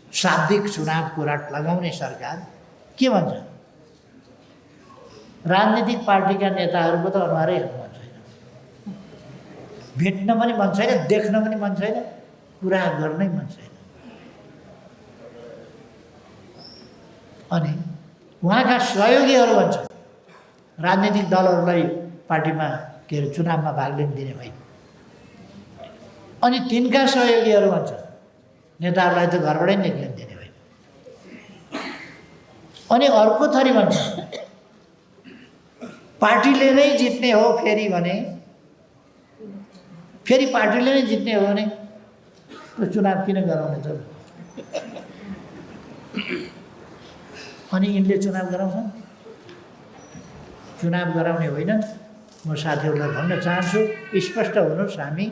शाब्दिक चुनावको रट लगाउने सरकार के भन्छ? राजनीतिक पार्टीका नेताहरूको त अनुहारै हेर्नु मन छैन, भेट्न पनि मन छैन, देख्न पनि मन छैन, कुरा गर्नै मन छैन। अनि उहाँका सहयोगीहरू भन्छ राजनीतिक दलहरूलाई पार्टीमा के अरे चुनावमा भाग लिन दिने होइन। अनि तिनका सहयोगीहरू भन्छ नेताहरूलाई त घरबाटै निक्लिन दिने होइन। अनि अर्को थरी भन्छ पार्टीले नै जित्ने हो फेरि भने, फेरि पार्टीले नै जित्ने हो भने त्यो चुनाव किन गराउने त? अनि यिनले चुनाव गराउँछन्? चुनाव गराउने होइन। म साथीहरूलाई भन्न चाहन्छु, स्पष्ट हुनुहोस्, हामी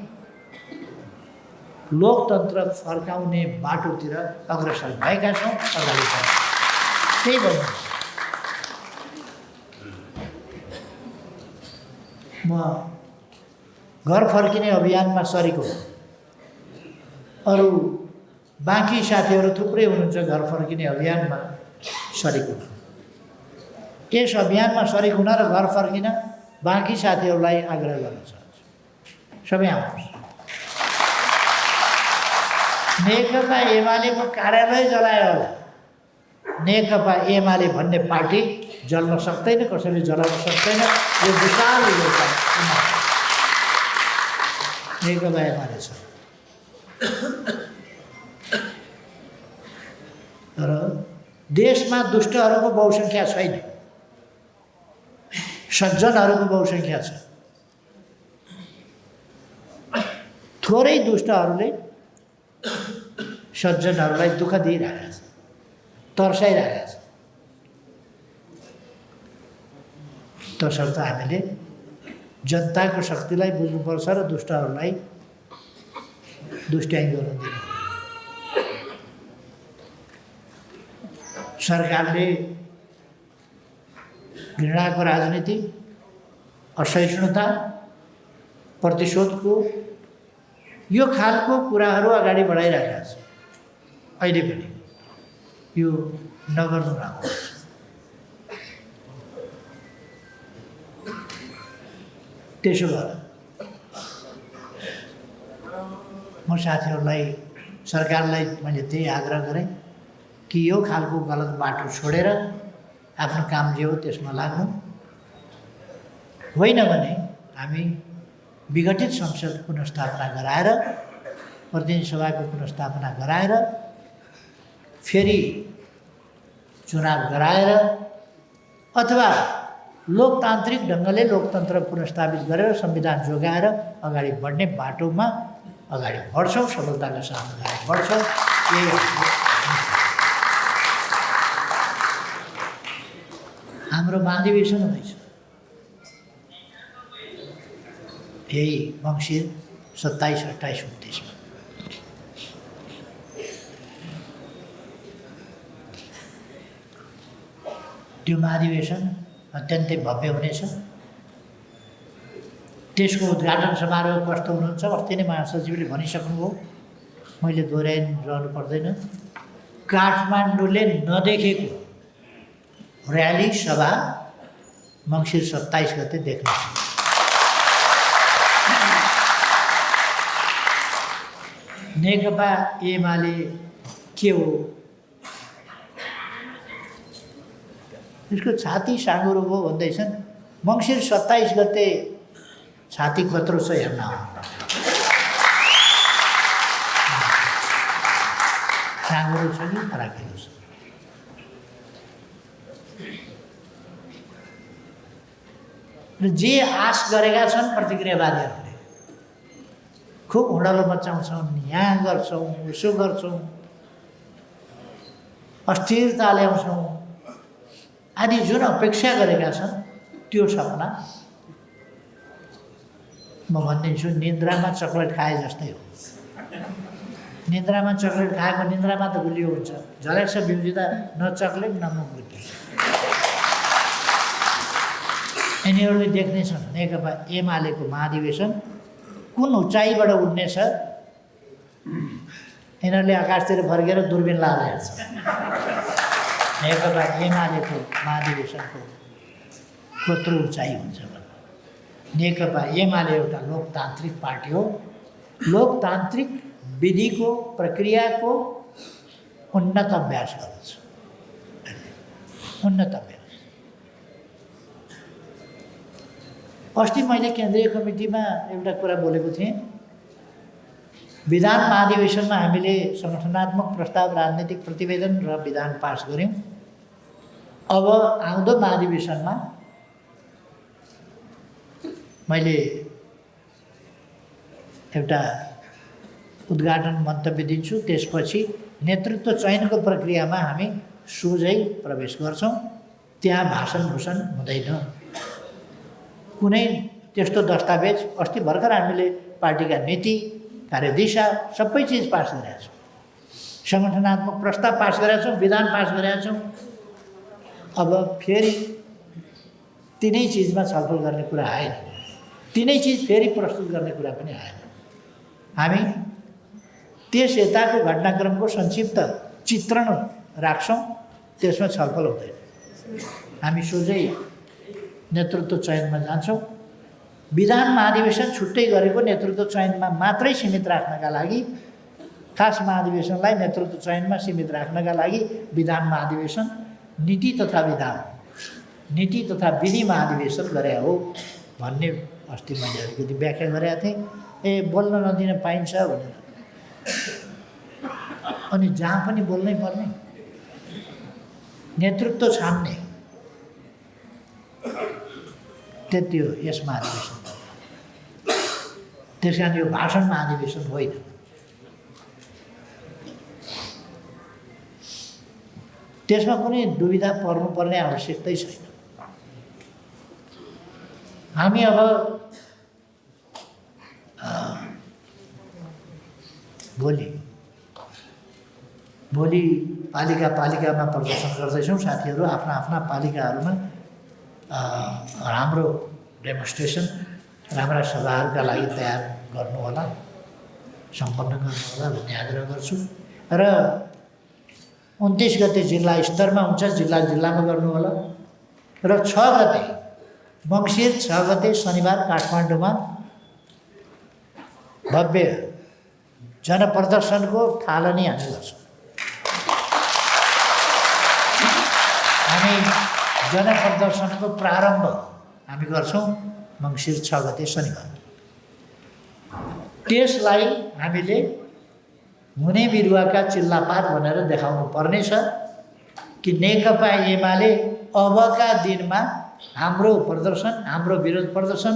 लोकतन्त्र फर्काउने बाटोतिर अग्रसर भएका छौँ, अगाडि बढौँ। त्यही भन्नुहोस्। म घर फर्किने अभियानमा सरिक हुँ। अरू बाँकी साथीहरू थुप्रै हुनुहुन्छ घर फर्किने अभियानमा सरिक हुन। यस अभियानमा सरिक हुन र घर फर्किन बाँकी साथीहरूलाई आग्रह गर्न चाहन्छु, सबै आउनुहोस्। नेकपा एमालेको कार्यालय जलायो होला। नेकपा एमाले भन्ने पार्टी जल्न सक्दैन, कसैले जलाउन सक्दैन। यो विशाल नेकपा एमाले छ। तर देशमा दुष्टहरूको बहुसङ्ख्या छैन, सज्जनहरूको बहुसङ्ख्या छ। थोरै दुष्टहरूले सज्जनहरूलाई दुःख दिइरहेको छ, तर्साइरहेको छ। तसर्थ हामीले जनताको शक्तिलाई बुझ्नुपर्छ र दुष्टहरूलाई दुष्ट्याइ गर्न दिनु। सरकारले घृणाको राजनीति, असहिष्णुता, प्रतिशोधको यो खालको कुराहरू अगाडि बढाइरहेका छ। अहिले पनि यो नगर्नु राम्रो छ। त्यसो भएर म साथीहरूलाई, सरकारलाई मैले त्यही आग्रह गरेँ कि यो खालको गलत बाटो छोडेर आफ्नो काम जे हो त्यसमा लाग्नु, होइन भने हामी विघटित संसद पुनर्स्थापना गराएर, प्रतिनिधि सभाको पुनर्स्थापना गराएर, फेरि चुनाव गराएर अथवा लोकतान्त्रिक ढङ्गले लोकतन्त्र पुनर्स्थापित गरेर संविधान जोगाएर अगाडि बढ्ने बाटोमा अगाडि बढ्छौँ, सफलताका साथ अगाडि बढ्छौँ। यही हाम्रो महाधिवेशन हुँदैछ, यही मङ्सिर 27, 28, 29 त्यो महाधिवेशन अत्यन्तै भव्य हुनेछ। त्यसको उद्घाटन समारोह कस्तो हुनुहुन्छ अस्ति नै महासचिवले भनिसक्नुभयो, मैले दोहोऱ्याइरहनु पर्दैन। काठमाडौँले नदेखेको र्याली सभा मङ्सिर 27 गते देख्नेछ। नेकपा एमाले के हो, यसको छाती साँगुरो भयो भन्दैछन्। मङ्सिर 27 गते छाती कत्रो छ हेर्न साँगुरो छ कि फराकिलो छ। र जे आश गरेका छन् प्रतिक्रियावादीहरूले, खुब हुडलो मचाउँछौँ, यहाँ गर्छौँ, उसो गर्छौँ, अस्थिरता ल्याउँछौँ आदि जुन अपेक्षा गरेका छन् त्यो सपना म भनिदिन्छु निन्द्रामा चक्लेट खाए जस्तै हो। निन्द्रामा चक्लेट खाएको निन्द्रामा त गुलियो हुन्छ, झलेक्स बिउजिँदा न चक्लेट न मुख गुलियो। यिनीहरूले देख्नेछन् नेकपा एमालेको महाधिवेशन कुन उचाइबाट उड्नेछ। यिनीहरूले आकाशतिर फर्केर दूरबीन लाएर हेर्छ नेकपा एमालेको महाधिवेशनको कत्रो उचाइ हुन्छ। नेकपा एमाले एउटा लोकतान्त्रिक पार्टी हो, लोकतान्त्रिक विधिको प्रक्रियाको उन्नत अभ्यास गर्छ, उन्नत अभ्यास। अस्ति मैले केन्द्रीय कमिटीमा एउटा कुरा बोलेको थिएँ, विधान महाधिवेशनमा हामीले सङ्गठनात्मक प्रस्ताव, राजनीतिक प्रतिवेदन र विधान पास गऱ्यौँ। अब आउँदो महाधिवेशनमा मैले एउटा उद्घाटन मन्तव्य दिन्छु, त्यसपछि नेतृत्व चयनको प्रक्रियामा हामी सोझै प्रवेश गर्छौँ। त्यहाँ भाषण भूषण हुँदैन, कुनै त्यस्तो दस्तावेज। अस्ति भर्खर हामीले पार्टीका नीति, कार्यदिशा सबै चिज पास गरेका छौँ, सङ्गठनात्मक प्रस्ताव पास गरेका छौँ, विधान पास गरेका छौँ। अब फेरि तिनै चिजमा छलफल गर्ने कुरा आएन, तिनै चिज फेरि प्रस्तुत गर्ने कुरा पनि आएन। हामी त्यस यताको घटनाक्रमको संक्षिप्त चित्रण राख्छौँ, त्यसमा छलफल हुँदैन। हामी सोझै नेतृत्व चयनमा जान्छौँ। विधान महाधिवेशन छुट्टै गरेको नेतृत्व चयनमा मात्रै सीमित राख्नका लागि, खास महाधिवेशनलाई नेतृत्व चयनमा सीमित राख्नका लागि विधान महाधिवेशन नीति तथा विधान, नीति तथा विधि महाधिवेशन गरे हो भन्ने अस्ति मैले अलिकति व्याख्या गरेका थिएँ। बोल्न नदिन पाइन्छ भनेर, अनि जहाँ पनि बोल्नै पर्ने, नेतृत्व छान्ने, त्यति हो यस महाधिवेशन। त्यस कारण यो भाषण महाधिवेशन होइन। त्यसमा कुनै दुविधा पर्नुपर्ने आवश्यकतै छैन। हामी अब भोलि पालिकामा प्रदर्शन गर्दैछौँ। साथीहरू आफ्ना आफ्ना पालिकाहरूमा राम्रो डेमोन्स्ट्रेसन, राम्रा सभाहरूका लागि तयार गर्नुहोला, सम्पन्न गर्नुहोला भन्ने आग्रह गर्छु। र 29 गते जिल्ला स्तरमा हुन्छ, जिल्लामा गर्नुहोला। र 6 गते मङ्सिर 6 गते शनिबार काठमाडौँमा भव्य जनप्रदर्शनको थालनी हामी गर्छौँ। हामी जनप्रदर्शनको प्रारम्भ हामी गर्छौँ मङ्सिर 6 गते शनिबार। त्यसलाई हामीले हुने बिरुवाका चिल्लापात भनेर देखाउनु पर्नेछ कि नेकपा एमाले अबका दिनमा हाम्रो प्रदर्शन, हाम्रो विरोध प्रदर्शन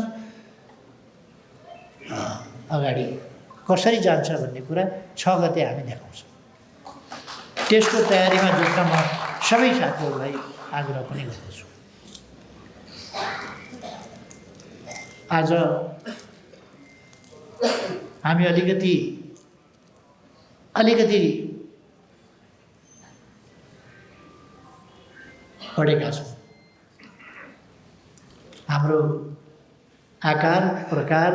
अगाडि कसरी जान्छ भन्ने कुरा 6 गते हामी देखाउँछौँ। त्यसको तयारीमा जुट्न म सबै साथीहरूलाई आग्रह पनि गर्दछु। आज हामी अलिकति पढेका छौँ। हाम्रो आकार, प्रकार,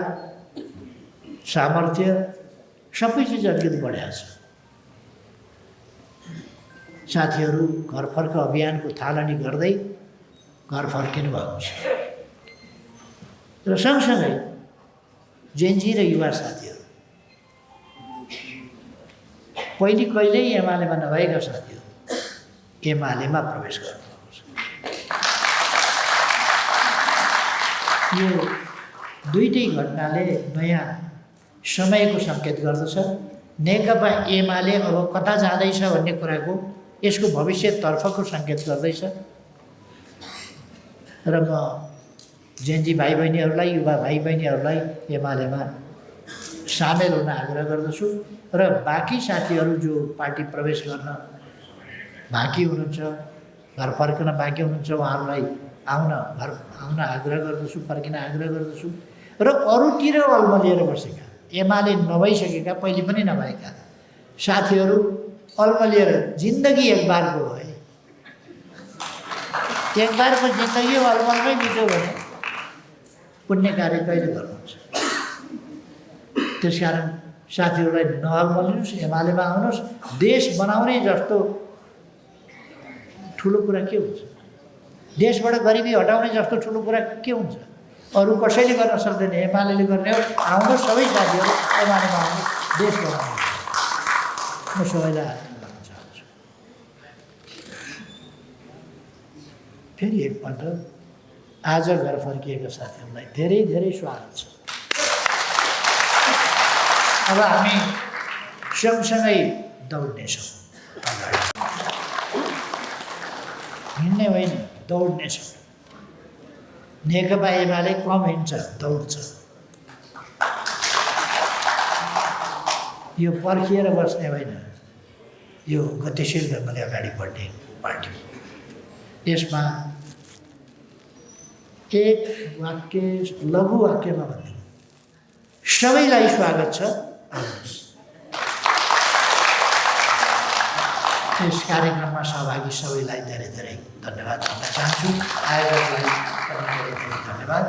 सामर्थ्य सबै चिज अलिकति बढेको छ। साथीहरू घर फर्क अभियानको थालनी गर्दै घर फर्किनु भएको छ। र सँगसँगै जेनजी र युवा साथीहरू, पहिले कहिल्यै एमालेमा नभएका साथीहरू एमालेमा प्रवेश गर्नुभएको छ। यो दुईटै घटनाले नयाँ समयको सङ्केत गर्दछ। नेकपा एमाले अब कता जाँदैछ भन्ने कुराको, यसको भविष्यतर्फको सङ्केत गर्दैछ। र म जेनजी भाइ बहिनीहरूलाई, युवा भाइ बहिनीहरूलाई एमालेमा सामेल हुन आग्रह गर्दछु। र बाँकी साथीहरू जो पार्टी प्रवेश गर्न बाँकी हुनुहुन्छ, घर फर्कन बाँकी हुनुहुन्छ, उहाँहरूलाई आउन आग्रह गर्दछु, फर्किन आग्रह गर्दछु। र अरूतिर अल्मलिएर बसेका, एमाले नभइसकेका, पहिले पनि नभएका साथीहरू अल्मलिएर जिन्दगी एकबारको हो है। एकबारको जिन्दगी अल्मलमै बित्यो भने पुण्य कार्य कहिले गर्नुहुन्छ? त्यसकारण साथीहरूलाई नअल्मलिनुहोस्, एमालेमा आउनुहोस्। देश बनाउने जस्तो ठुलो कुरा के हुन्छ? देशबाट गरिबी हटाउने जस्तो ठुलो कुरा के हुन्छ? अरू कसैले गर्न सक्दैन, एमाले गर्ने हो। आउनुहोस् सबै साथीहरू, एमालेमा आउनुहोस्, देश बनाउनु। म सबैलाई आग्रह गर्न चाहन्छु। फेरि एकपल्ट आज घर फर्किएका साथीहरूलाई धेरै धेरै स्वागत छ। अब हामी सँगसँगै दौड्नेछौँ, हिँड्ने होइन, दौड्नेछौँ। नेकपा एमाले कम हिँड्छ, दौड्छ। यो पर्खिएर बस्ने होइन, यो गतिशील ढङ्गले अगाडि बढ्ने पार्टी। यसमा एक वाक्य, लघु वाक्यमा भन्नु, सबैलाई स्वागत छ, आउनुहोस्। यस कार्यक्रममा सहभागी सबैलाई धेरै धेरै धन्यवाद भन्न चाहन्छु। आयोजकलाई पनि धेरै धेरै धन्यवाद।